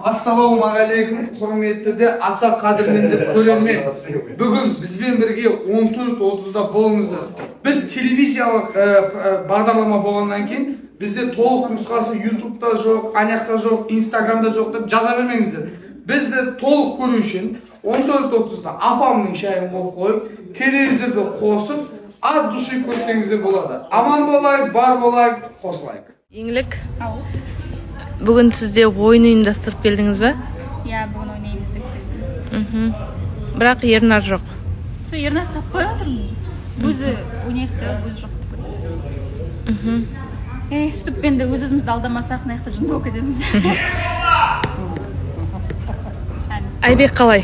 Ассалаумағалейкум, құрметті де аса қадірменді көрермен. Бүгін бізбен бірге 14:30-да болыңыздар. Біз телевизиялық бағдарлама болғаннан кейін бізде толық нұсқасы YouTube'да жоқ, анаяқта жоқ, Instagram'да жоқ деп жаза бермеңіздер. Бізді толық көру үшін 14:30-да апамның шайын қойып қойып, телевизорды қосып, от души көрсеңіздер болады. Аман болайық, бар болайық, қосылайық. Еңлік, бүгін сізде ойын ұйымдастырып келдіңіз бе? Иә, бүгін ойнаймыз деп келдім. Бірақ Ернар жоқ. Сол Ернар таппай жатырмын. Өзі ойнайық деп, өзі жоқ болып кетті. Сөйтіп енді өз өзімізді алдамасақ, мына жақта жынды болып кетеміз. Айбек қалай?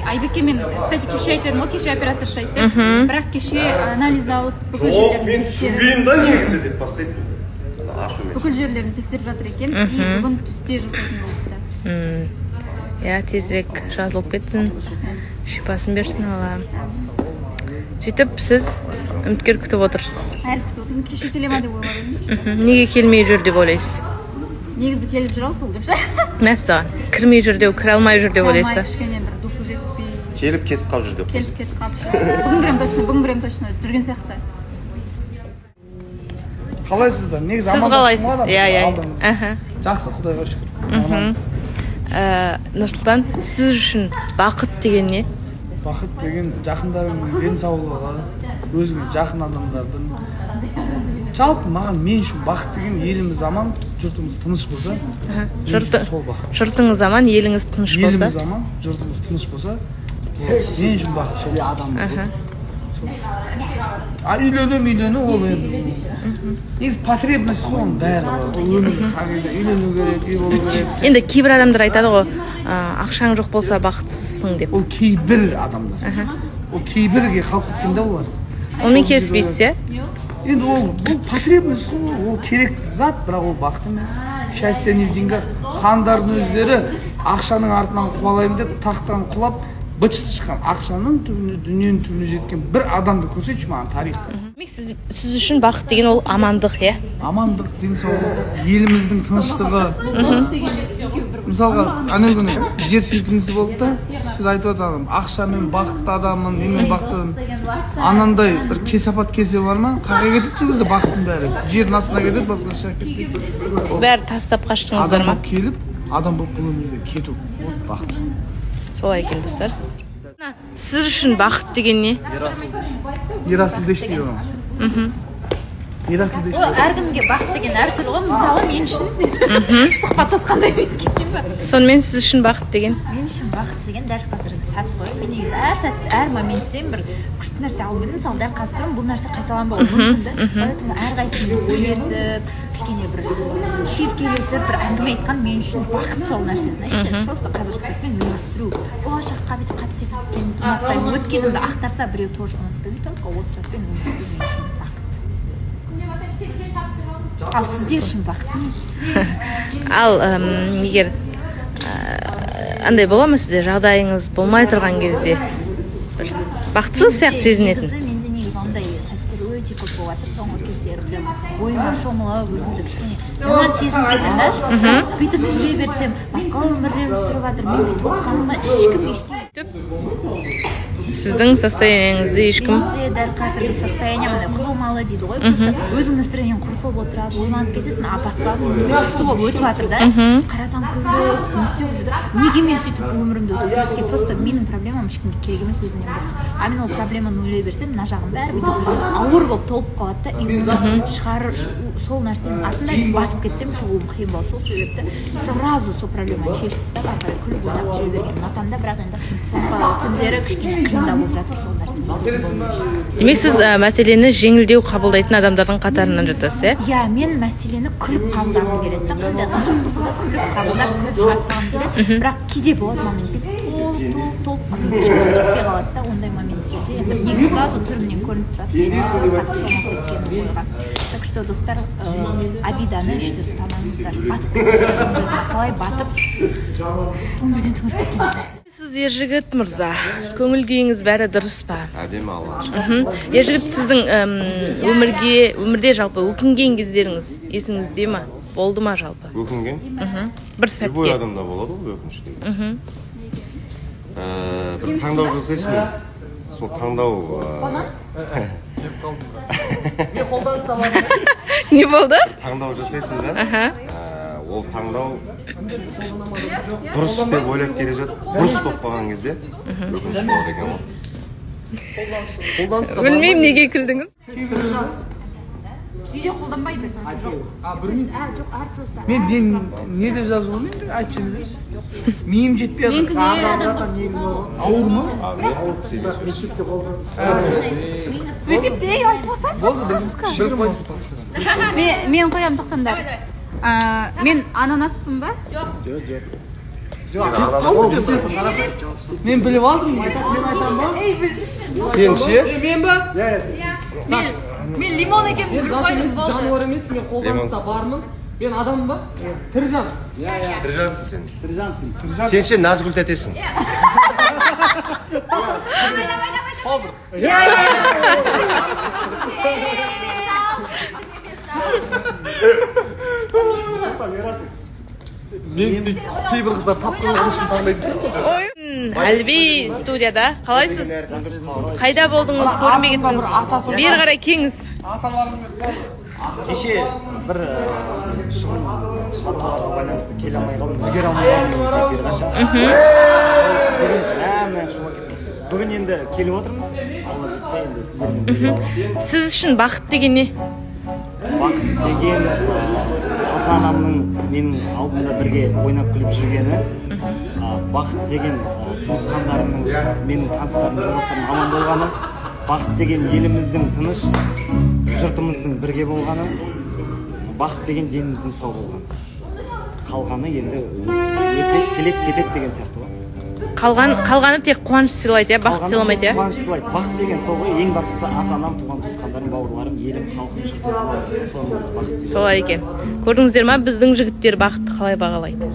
Айбекке мен, кстати, кеше айтып едім ғой, кеше операция жасайды деп. Бірақ кеше анализ алып, бүкіл Жоқ, жерлерін мен тексеріп, түсінбеймін да негізі деп бастайды. Ашумен. Бүкіл жерлерін тексеріп жатыр екен. И бүгін түсте жасайтын болыпты. Иә, тезірек жазылып кетсін, шипасын берсін Алла. Сөйтіп сіз үміткер күтіп отырсыз. Әлі күтіп отырмын. Кеше келе ма деп ойлап едім. Неге келмей жүр деп ойлайсыз? Негізі келіп жүр ау сол деп ше. Мәссаған, кірмей жүр деп, кіре алмай жүр деп ойлайсыз ба? Кішкене бір духы жетпей. Келіп кетіп қалып жүр деп. Келіп кетіп қалып жүр. Бүгін кіремін точно, бүгін кіремін точно. Жүрген сияқты. Қалайсыздар? Негізі Сіз амандастым қалайсыз? ғой Иә, иә. алдыңызда. Жақсы, Құдайға шүкір. Нұрсұлтан, сіз үшін бақыт деген не? Бақыт деген жақындарыңның денсаулығы, өзіңе жақын адамдардың. Жалпы маған, мен үшін бақыт деген еліміз аман, жұртымыз тыныш болса, мен үшін сол бақыт. Жұртыңыз аман, еліңіз тыныш болса. Еліміз аман, жұртымыз тыныш болса, мен үшін бақыт сол. А үйлену ол енді негізі потребность қой, оның бәрі. Ол өмірлік қағида, үйлену керек, үй болу керек. Енді кейбір адамдар айтады ғой, ақшаң жоқ болса бақытсызсың деп. Ол кейбір адамдар. Ол кейбірге қалып кеткен да олар. Онымен келіспейсіз, иә? Енді ол бұл потребность қой, ол керек зат, бірақ ол бақыт емес. Счастье не в деньгах. Хандардың өздері ақшаның артынан қуалаймын деп тақтан құлап быт-шыты шыққан. Ақшаның түбіне, дүниенің түбіне жеткен бір адамды көрсетші маған тарихта. Демек, сіз үшін бақыт деген ол амандық, иә? Амандық, денсаулық, еліміздің тыныштығы. Мысалға, ана күні жер сілкінісі болды да, сіз айтып жатсаңыз, ақшамен бақытты адаммын, немен бақытты адаммын. Анандай бір кесапат кесе бар ма? Қақа кетеді сол кезде бақыттың бәрі. Жердің астына кетеді, басқа ешқайда кетпейді. Бәрі тастап қаштыңыздар Адам ма? болып келіп, адам болып бұл өмірден кету. Вот бақыт сол. Солай екен, достар. Сіз үшін бақыт деген не? Ерасыл деш дейді оны. Ерасыл деш. Ол әркімге бақыт деген әртүрлі ғой. Мысалы, мен үшін сұхбаттасқандай болып кетейін ба? Сонымен сіз үшін бақыт деген? Мен үшін бақыт деген дәл қазіргі сәт қой. Мен негізі әр сәт, әр моменттен бір күшті нәрсе алғым келеді. Мысалы, дәл қазір тұрмын, бұл нәрсе қайталанбауы мүмкін да. Поэтому әрқайсысымен сөйлесіп, кішкене бір шүйіркелесіп, бір әңгіме айтқан мен үшін бақыт сол нәрсе, знаете. Просто қазіргі сәтпен өмір сүру. Болашаққа бүйтіп қатты секіріп кеткенді ұнатпаймын. Өткенімді ақтарса біреу тоже ұнатып кетеді. Только осы сәтпен өмір сүру мен үшін бақыт. Ал сіздер үшін бақыт не? Ал егер андай бола ма сізде, жағдайыңыз болмай тұрған кезде бір бақытсыз сияқты сезінетін? Негізі менде негізі ондай сәттер өте көп болып жатыр соңғы кездері. Прям ойыма шомылып, өзімді кішкене жаман сезініп кетемін да. Бүйтіп жүре берсем, басқалар өмірлерін сүріп жатыр, мен бүйтіп отқаныма ешкім ештеңе. Сіздің состояниеңізді ешкім Менде дәл қазіргі состояние мындай құбылмалы дейді ғой. Просто өзіңнің настроениең құртылып отырады, ойланып кетесің, а басқалардың өмірі күшті болып өтіп жатыр да. Қарасаң, күліп не істеп жүр да. Неге мен сөйтіп өмірімді өткізбеске? Просто менің проблемам ешкімге керек емес өзімнен басқа. А мен ол проблеманы ойлай берсем, мына жағым бәрі бүйтіп ауыр болып толып қалады да. И оны шығарып, сол нәрсенің астында батып кетсем, шығуым қиын болады. Сол себепті сразу сол проблеманы шешіп тастап, ары қарай күліп ойнап жүре берген ұнатамын да. Бірақ енді соңғы күндері кішкене қиындау болып жатыр сол нәрсе. Демек, сіз мәселені жеңілдеу қабылдайтын адамдардың қатарынан жатасыз, иә? Иә, мен мәселені күліп қабылдағым келеді да. Қандай қиыншылық болса да күліп қабылдап, күліп шыға салғым келеді. Бірақ кейде болады момент, бүйтіп толып толып толып күлуге шамам жетпей қалады да. Ондай моменттерде енді негізі сразу түрімнен көрініп тұрады мен қатты шомылып кеткенім ойға. Так что, достар, обиданы іште ұстамаңыздар, батып кетесіздер. Қалай батып өмірден түңіліп кеткен. Сіз, Ержігіт мырза, көңіл күйіңіз бәрі дұрыс па? Әдемі, Аллаға шүкір. Ержігіт, сіздің өмірге, өмірде жалпы өкінген кездеріңіз есіңізде ма? Болды ма жалпы? Өкінген? Бір сәтке. Любой адамда болады ғой өкініш деген. Бір таңдау жасайсың, сол таңдау... Мен қолдан ұстамадым. Не болды? Таңдау жасайсың да, ол таңдау дұрыс деп ойлап келе жатып, бұрыс болып қалған кезде өкініш болады екен ғой. Білмеймін, неге күлдіңіз? Үйде қолданбайды. Мен не деп жазып алмаймын, айтып жіберіңізші. Миым жетпей жатыр. Ауыр ма? Мектепте айтпаса подсказка. Мен қоямын, тоқтаңдар. Мен ананаспын ба? Жоқ. Мен біліп алдым. Мен айтамын ба? Сен ше? Мен ба? Мен лимон екенін біліп қойдым, болды. Жануар емес, мен қолданыста бармын. Мен адаммын ба? Тірі жан. Тірі жансың сен. Тірі жансың. Сен ше Назгүл тәтесің. Повар. Мен кейбір қыздар тапқырлығы үшін таңдайтын сияқты. Әліби студияда. Қалайсыз? Қайда болдыңыз? Көрінбей кеттіңіз. Бері қарай келіңіз. Кеше бір шұғыл шаруаға байланысты келе алмай қалдым, үлгере алмай қалдым эфирға. Бүгін енді келіп отырмыз. Алла бұйыртса енді сіздермен бірге. Сіз үшін бақыт деген не? Бақыт деген ата-анамның менің алдымда бірге ойнап күліп жүргені. Бақыт деген туысқандарымның, менің таныстарым, жолдастарым аман болғаны. Бақыт деген еліміздің тыныш, жұртымыздың бірге болғаны. Бақыт деген деніміздің сау болғаны. Қалғаны енді өтеді, келеді, кетеді деген сияқты ғой. Қалғаны тек қуаныш сыйлайды, иә, бақыт сыйламайды, иә? Қуаныш сыйлайды. Бақыт деген сол ғой, ең бастысы ата-анам, туған туысқандарым, бауырларым, елім, халқым, жұртым, соның өзі бақыт деген. Солай екен. Көрдіңіздер ма, біздің жігіттер бақытты қалай бағалайды?